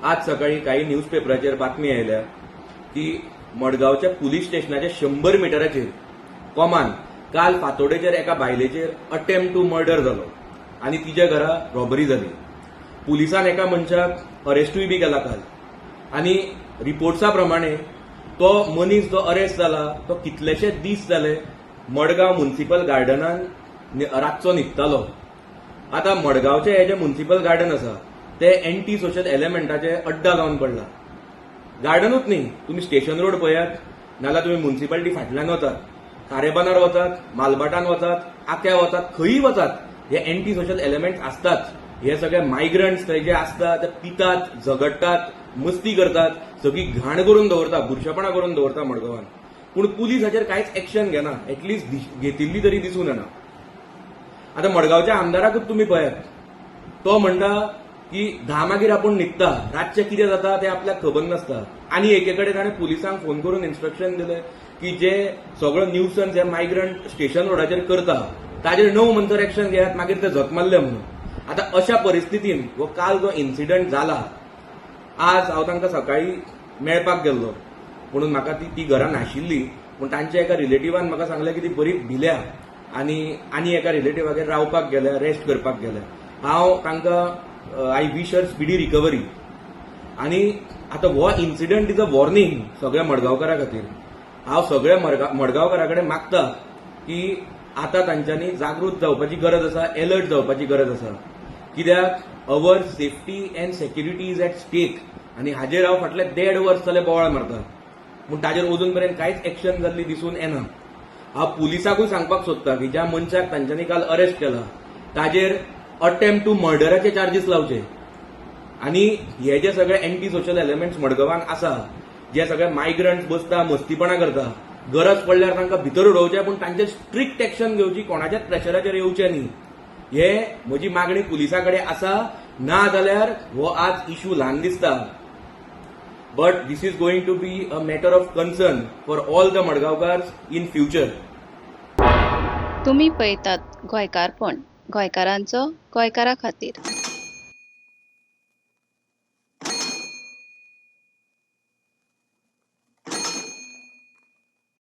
आज सकाळी काही न्यूजपेपराचेर बातमी आयल्या की मडगांवच्या पुलीस स्टेशनाच्या 100 मिटराचेर कोमान काल फातोडेचेर एका बायलेचेर अटेम्प्ट टू मर्डर जालो आनी तिच्या घरा रॉबरी जाली. पुलिसान एका मनशाक अरेस्टूय बी केला काल आनी रिपोर्ट्सा प्रमाणे तो मनीस जो अरेस्ट जाला तो कितलेशे दीस जाले मडगांव म्युन्सिपल गार्डनान रातचो न्हिदतालो. आतां मडगांवचे हे जे म्युन्सिपल गार्डन आसा ते एंटी सोशल एलिमेंटाचे अड्डा जावन पडला. गार्डनूच न्ही, तुमी स्टेशन रोड पळयात, नाल्यार तुमी म्युन्सिपालिटी फाटल्यान वचात, खारेबांदार वचात, मालभाटान वचात, आक्या वचात, खंयूय वचात, हे एंटी सोशल एलिमेंट्स आसतात. हे सगळे मायग्रंट्स थंय जे आसता ते पितात, झगडटात, मस्ती करतात, सगळी घाण करून दवरता, बुरशेपणां करून दवरता मडगांवान. पूण पुलीस हाचेर कांयच एक्शन घेना, एटलिस्ट घेतिल्ली तरी दिसून येना. आतां मडगांवच्या आमदाराकूच तुमी पळयात, तो म्हणटा की 10 मागीर आपूण न्हिदता, रातचें कितें जाता तें आपल्याक खबर नासता. आनी एके कडेन ताणें पुलिसांक फोन करून इन्स्ट्रक्शन दिलें की जे सगळो न्यूसन्स हे मायग्रंट स्टेशन रोडाचेर करता ताजेर णव म्हणसर एक्शन घेयात, मागीर ते झक मारले म्हणून. आतां अशा परिस्थितीन हो काल जो इन्सिडंट जाला, आज हांव तांकां सकाळी मेळपाक गेल्लो, म्हणून म्हाका ती ती घरा नाशिल्ली. पूण तांच्या एका रिलेटिवान म्हाका सांगलें की ती बरी भिल्या आनी आनी एका रिलेटिवागेर रावपाक गेल्या, रेस्ट करपाक गेल्या. हांव तांकां I wish her speedy recovery. आनी आतां हो इन्सिडंट is a warning सगळ्या मडगांवकारा खातीर. हांव सगळ्या मडगांवकारा कडेन मागता की आतां तांच्यांनी जागृत जावपाची गरज आसा, एलर्ट जावपाची गरज आसा, कित्याक our safety and security is at stake. आनी हाजेर हांव फाटले देड वर्स जालें बोवाळ मारता, पूण ताजेर अजून पर्यंत कांयच एक्शन जाल्ली दिसून येना. हांव पुलिसाकूय सांगपाक सोदता की ज्या मनशाक तांच्यांनी काल अरेस्ट केला ताजेर अटेम्प्ट टू मर्डराचे चार्जीस लावचे आनी हे जे सगळे एंटी सोशल एलिमेंट्स मडगांवान आसा, जे सगळे मायग्रंट्स बसता, मस्तीपणा करता, गरज पडल्यार तांकां भितर उडोवचे, पूण तांचेर स्ट्रिक्ट एक्शन घेवची, कोणाच्याच प्रेशराचेर येवचें न्ही. हे म्हजी मागणी पुलिसा कडेन आसा. ना जाल्यार हो आज इशू ल्हान दिसता, but this is going to be a matter of concern for all the Madgaonkar in future. तुमी पळयतात गोंयकारपण, गोंयकारांचो गोंयकारा खातीर.